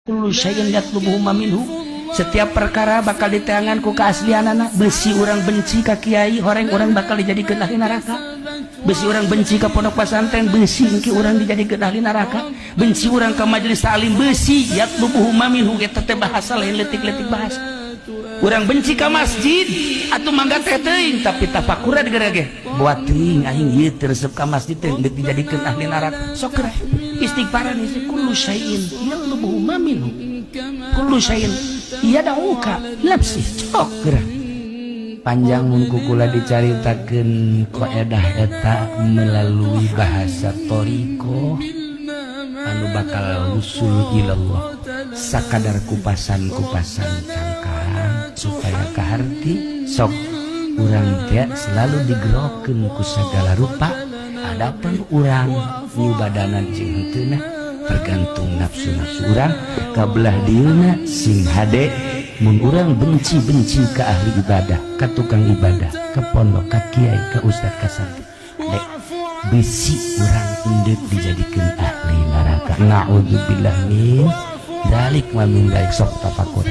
Kullu syai'in yatlubuhu minhu, setiap perkara bakal diteangan ku keaslianana. Besi urang benci ka kiai, horeng urang bakal dijadikeun ahli neraka. Besi urang benci ka pondok pesantren, besi engke urang dijadikeun ahli neraka. Benci urang ka majelis taklim, besi yatlubuhu minhu. Eta teh bahasa lain leutik-leutik, bahasa urang benci ka masjid atuh mangga teh teuing, tapi tafakuran geura ge buat teuing aing ieu teu resep ka masjid teh deuk dijadikeun ahli neraka. Sok geura istighfaran isi. Kullu syai'in yatlubuhu minhu, kullu syai'in yad'uka nafsi, sok geura panjang mun ku kula dicaritakeun koedah eta melalui bahasa thoriqoh anu bakal usul ilallah. Sakadar kupasan-kupasan cangkang supaya kaharti. Sok urang teh selalu digerokeun ku sagala rupa. Adapun urang nyubadanan jeung henteuna tergantung nafsu-nafsu urang. Kabelah dieuna sing hade, mun urang benci-benci ke ahli ibadah, ka tukang ibadah, ka pondok, ka kiai, ka ustad, ka santri, dek bisi urang endek dijadikeun ahli neraka. Naudzubillah min dzalik wa min dzalik. Sok tafakur.